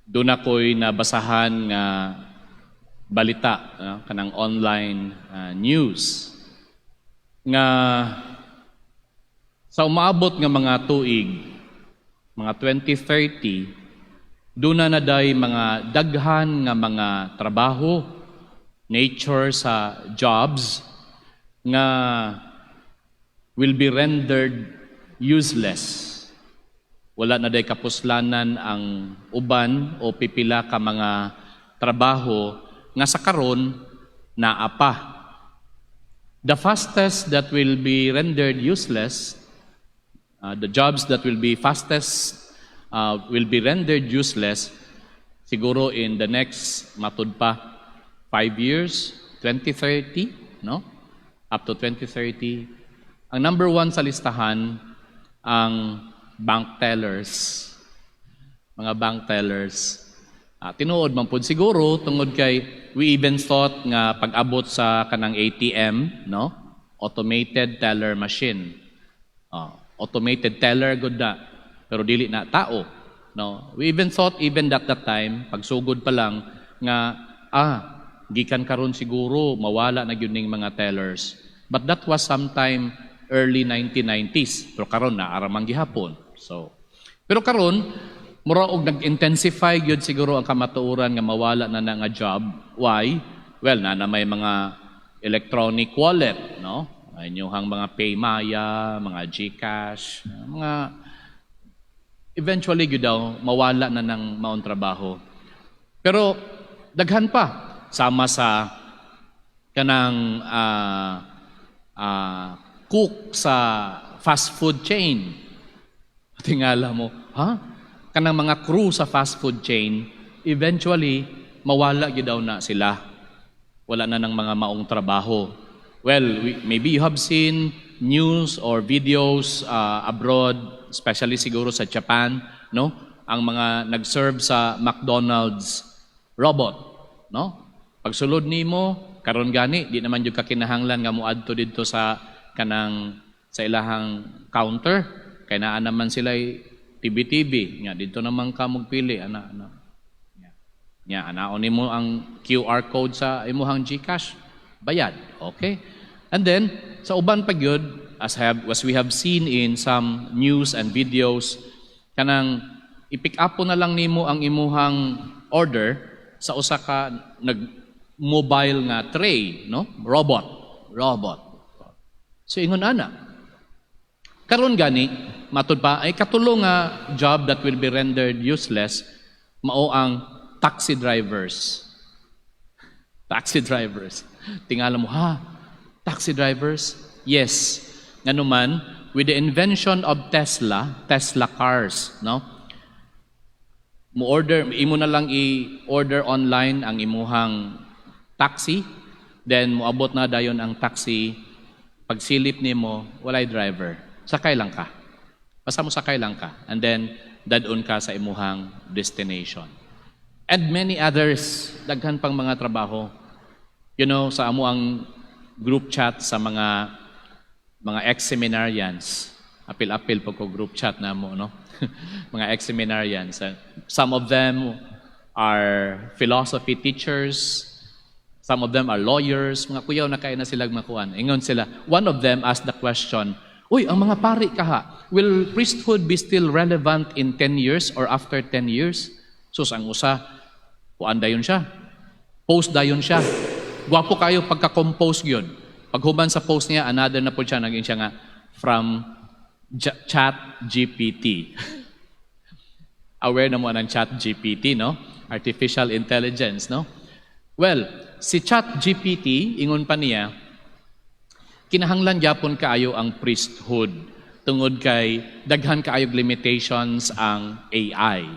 Duna ko'y nabasahan nga balita, no? Kanang online news nga sa umaabot nga mga tuig, mga 2030, duna na day mga daghan nga mga trabaho, nature sa jobs nga will be rendered useless. Wala na day kapuslanan ang uban o pipila ka mga trabaho nga sa karon naa pa. The fastest that will be rendered useless, the jobs that will be fastest will be rendered useless siguro in the next, matud pa, 5 years, 2030, no? Up to 2030. Ang number one sa listahan, ang bank tellers. Mga bank tellers. Tinuod man pud siguro tungod kay we even thought nga pag-abot sa kanang ATM, no? Automated teller machine. Automated teller gud na, pero dili na tao, no? We even thought even at that time, pagsugod pa lang nga gikan karon siguro mawala na gyud ning mga tellers. But that was sometime early 1990s. Pero karon naa ra man gihapon. So, pero karon mura og nag-intensify gyud siguro ang kamatuoran nga mawala na na nga job. Why? Well, na may mga electronic wallet, no? Inyong mga PayMaya, mga GCash, mga eventually gyud daw mawala na ng maong trabaho. Pero daghan pa sama sa kanang cook sa fast food chain. Tingala mo, ha? Kanang mga crew sa fast food chain, eventually mawala gyud daw na sila. Wala na ng mga maong trabaho. Well, maybe you have seen news or videos abroad, especially siguro sa Japan, no? Ang mga nag-serve sa McDonald's robot, no? Pagsulod nimo, karon gani di naman jud ka kinahanglan nga moadto didto sa kanang sa ilahang counter kay naa naman sila TV TV nga didto naman ka mogpili ana ana. Nya anaon nimo ang QR code sa imuhang GCash, bayad. Okay? And then sa uban pa gyud, as we have seen in some news and videos, kanang i-pick up na lang nimo ang imuhang order sa usa ka nag mobile nga tray, no? Robot, robot. So ingon ana. Karon gani, matud pa ay katulo nga job that will be rendered useless mao ang taxi drivers. Taxi drivers. Tingala mo, ha? Taxi drivers? Yes. Nganuman, with the invention of Tesla, Tesla cars, no? Mo order, imo na lang i-order online ang imuhang taxi, then moabot na dayon ang taxi, pagsilip nimo, walay driver. Sakay lang ka. Basta mo sakay lang ka. And then, dad-on ka sa imuhang destination. And many others, daghan pang mga trabaho. Sa amo ang group chat sa mga ex-seminarians, apil-apil pag ko group chat na mo, no? Mga ex-seminarians. Some of them are philosophy teachers, some of them are lawyers, mga kuyaw na kaya na sila makuan. Ingon sila, one of them asked the question, "Uy, ang mga pari kaha, will priesthood be still relevant in 10 years or after 10 years?" Sus, ang usa, kuan dayon siya. Post dayon siya. Gwapo kayo pagka-compose yun. Paghuman sa post niya, another na po siya, naging siya nga, from Chat GPT. Aware na mo ng Chat GPT, no? Artificial intelligence, no? Well, si Chat GPT, ingon pa niya, kinahanglan gyapon kaayo ang priesthood tungod kay daghan kaayog limitations ang AI.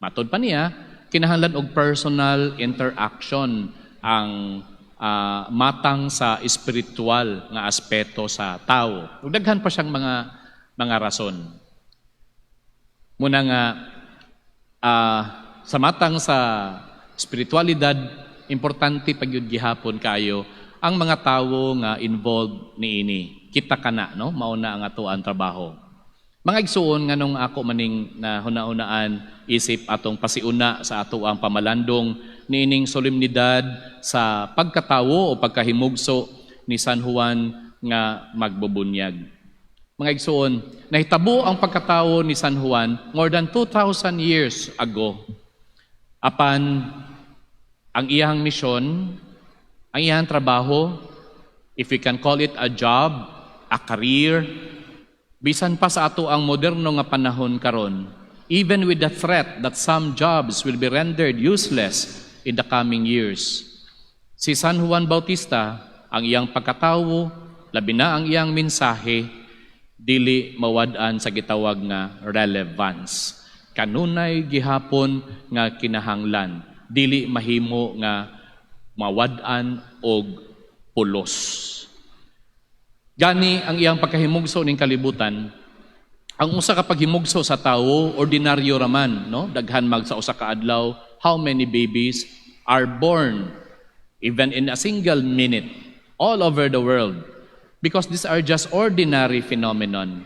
Matod pa niya, kinahanglan og personal interaction ang matang sa espiritual nga aspeto sa tao. Ug daghan pa siyang mga rason. Muna nga sa matang sa spiritualidad, importante pagyud gihapon kayo ang mga tawo nga involved niini. Kita kana, no? Mao na ang ato ang trabaho. Mga igsuon, nganong ako maning na huna-hunaan isip atong pasiuna sa ato ang pamalandong niining solemnidad sa pagkatawo o pagkahimugso ni San Juan nga magbubunyag? Mga igsuon, nahitabo ang pagkatawo ni San Juan more than 2,000 years ago. Apan ang iyang misyon, ang iyang trabaho, if we can call it a job, a career, bisan pa sa ato ang moderno nga panahon karon, even with the threat that some jobs will be rendered useless in the coming years, si San Juan Bautista, ang iyang pagkatawo, labi na ang iyang mensahe, dili mawad-an sa gitawag nga relevance. Kanunay gihapon nga kinahanglan, dili mahimo nga mawad-an og pulos. Gani ang iyang pagkahimugso ning kalibutan, ang usa ka paghimugso sa tawo, ordinaryo raman, no? Daghan mag sa usa ka adlaw, how many babies are born even in a single minute all over the world? Because these are just ordinary phenomenon.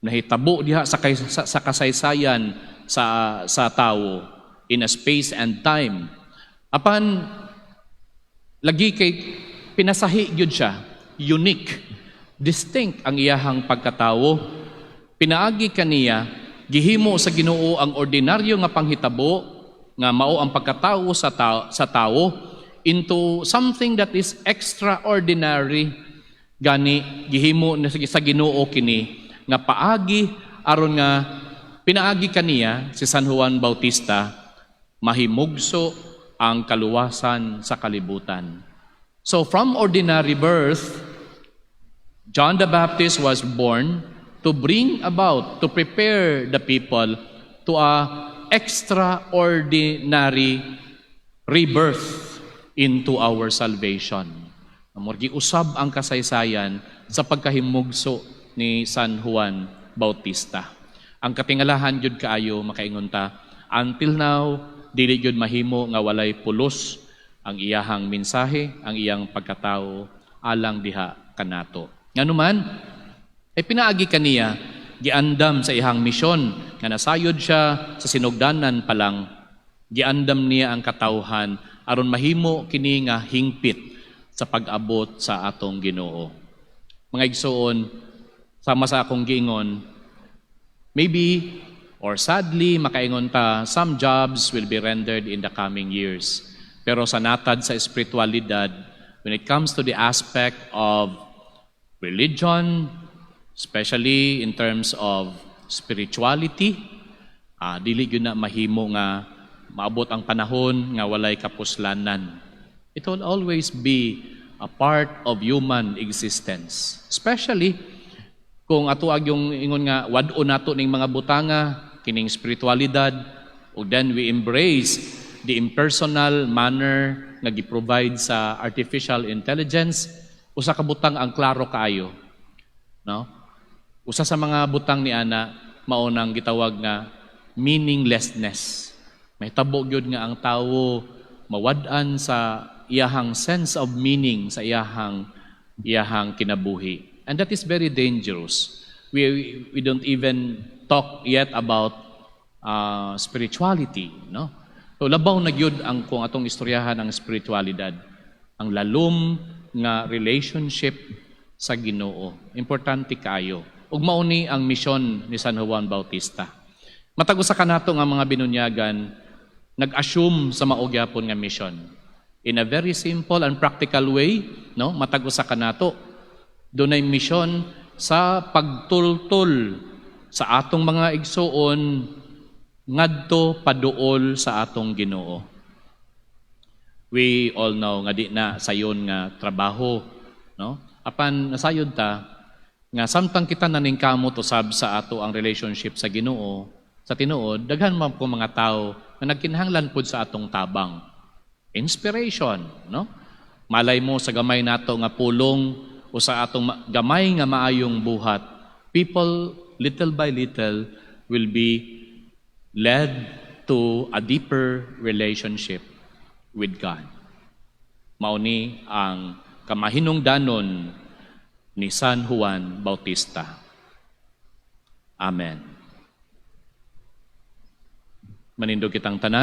Nahitabo diha sa kasaysayan sa tawo in a space and time. Apan lagi kay pinasahi gyud siya, unique, distinct ang iyahang pagkatawo. Pinaagi kaniya, gihimo sa Ginoo ang ordinaryo nga panghitabo nga mao ang pagkatawo sa tawo into something that is extraordinary. Gani gihimo na sa Ginoo kini nga paagi aron nga pinaagi kaniya, si San Juan Bautista, mahimugso ang kaluwasan sa kalibutan. So from ordinary birth, John the Baptist was born to bring about, to prepare the people to a extraordinary rebirth into our salvation. Murag usab ang kasaysayan sa pagkahimugso ni San Juan Bautista. Ang katingalahan gyud kaayo, makaingon ta, until now dili gyud mahimo nga walay pulos ang iyahang mensahe, ang iyang pagkatao alang diha kanato. Nganuman, ay pinaagi kaniya, giandam sa iyang misyon nga nasayod siya sa sinugdanan pa lang, giandam niya ang katawhan aron mahimo kini nga hingpit sa pag-abot sa atong Ginoo. Mga igsuon, sama sa akong giingon, maybe or sadly makaingon ta, some jobs will be rendered in the coming years. Pero sa natad sa espiritualidad, when it comes to the aspect of religion, especially in terms of spirituality, dili gyud na mahimo nga maabot ang panahon nga walay kapuslanan. It will always be a part of human existence. Especially kung ato yung ingon nga wad-on nato ning mga butanga kining spiritualidad ug then we embrace the impersonal manner nga gi-provide sa artificial intelligence. Usa ka butang ang klaro kaayo, no? Usa sa mga butang ni ana mao nang gitawag nga meaninglessness. Mahitabo gyud nga ang tawo mawad-an sa iyahang sense of meaning sa iyahang kinabuhi, and that is very dangerous. We don't even talk yet about spirituality, no? So labaw na gyud ang kung atong istoryahan ang spiritualidad, ang lalom nga relationship sa Ginoo. Importante kaayo. Ug mao ni ang misyon ni San Juan Bautista. Matag usa kanato nga mga binunyagan nag-assume sa mao gyapon nga mission. In a very simple and practical way, no? Matag usa kanato dunay misyon sa pagtultol sa atong mga igsuon ngadto paduol sa atong Ginoo. We all know nga di na sayon nga trabaho, no? Apan nasayod ta nga samtang kita naningkamot usab sa ato ang relationship sa Ginoo, sa tinuod daghan man po mga tao nga nagkinahanglan pud sa atong tabang. Inspiration, no? Malay mo sa gamay nato nga pulong o sa atong gamay nga maayong buhat, people little by little will be led to a deeper relationship with God. Mao ni ang kamahinungdanon ni San Juan Bautista. Amen. Manindog kitang tanan.